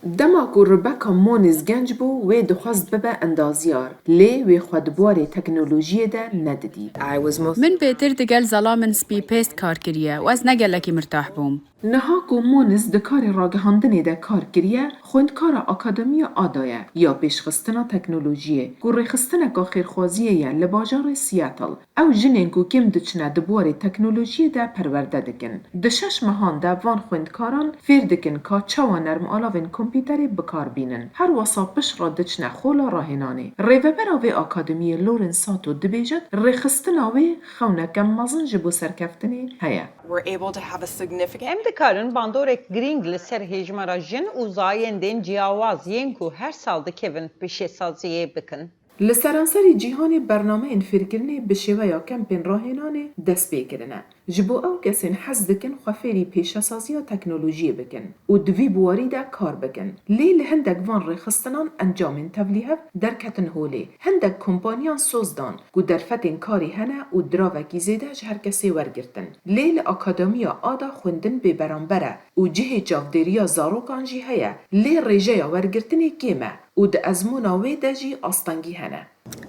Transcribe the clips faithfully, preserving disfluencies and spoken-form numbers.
Dema ku Rebecca Moniz genc bû, wê dixwest bibe endazyar, lê wê xwe di buarê teknolojiyê de nedidît. I was most Min pêtir digel zelamên spî pêst kar kiriye û ez ne gelekî mirtah bûm. Niha ku Moniz di karê ragihandinê de kar kiriye, xwendkara Akademiya Ada ye ya pêşxistina teknolojiyê, ku rêxistineka xêrxwaziyê ye li bajarê Seattle. Ew jinên ku kêm diçine di buarê teknolojiyê de perwerde dikin. Di şeş mehan de van xwendkaran fêr dikin ka çawa nermalavên kompîterê bi kar bînin. Her wesa pişt re diçine xola rahênanê. Rêvebera vê akademiyê Lauren Sato dibêjit, rêxistina wê xewneke mezin ji bo serkeftinê heye. We're able to have a significant Em dikarin bandorek girîng li ser hejmara jin û zayendên ciyawaz yên ku her sal dikevin pêşesaziyê bikin. Li seranserî cîhanê bernameyên fêrkirinê bi şêweya kempên rahênanê dest pê kirine. Ji bo ew kesên hez dikin xwe fêrî pêşesaziya teknolojiyê bikin û di vî buwarî de kar bikin. Lê li hindek van rêxistinan encamên tevlîhev derketin holê. Hindek kompaniyan soz dan ku derfetên karî hene û diravekî zêde ji her kesê wergirtin. Lê li Akademiya Ada xwendin bêberamber e û cihê çavdêriya zarokan jî heye. Lê rêjeya wergirtinê kêm e û di ezmûna wê de jî astengî hene.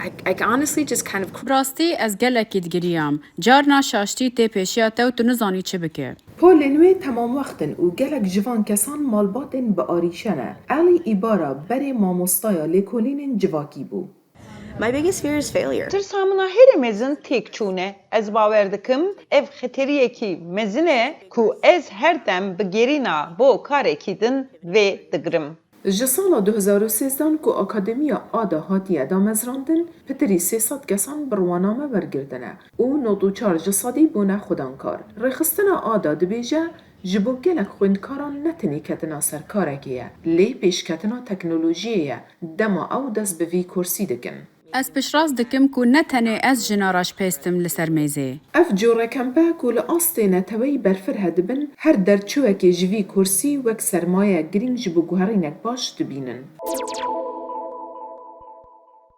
I, I honestly just kind of Bi rastî ez gelekî digiriyam. Carna şaştî tê pêşiya te û tu nizanî çi bike. Polên wê temamwext in û gelek ji van kesan malbatên bi arîşe ne. Ellie Ibarra berê mamostaya lêkolînên civakî bû. My biggest fear is failure. Tirsa min a herî mezin têkçûn e. Ez bawer dikim ev xeteriyekî mezin e ku ez her dem bi gerîna bo karekî din vê digirim. Ji sala du hezar û sêzdeh ku Akademiya Ada hatiye damezrandin, pitirî sê sed kesan bi riwaname wergirtine û nod û çar ji sedî bûne xwedankar. Rêxistina Ada dibêje, ji bo gelek xwendkaran ne tenê ketina ser karekê ye, lê pêşketina teknolojiyê ye, dema ew dest bi vî kursî dikin. Ez piştrast dikim ku ne tenê ez jina re ji pêst im li ser mêzê. Ev cure kempe ku li astê neteweyî berfireh dibin, her derçûyekê ji vî kursî wek sermayeyek girîng ji bo guherînek baş dibînin.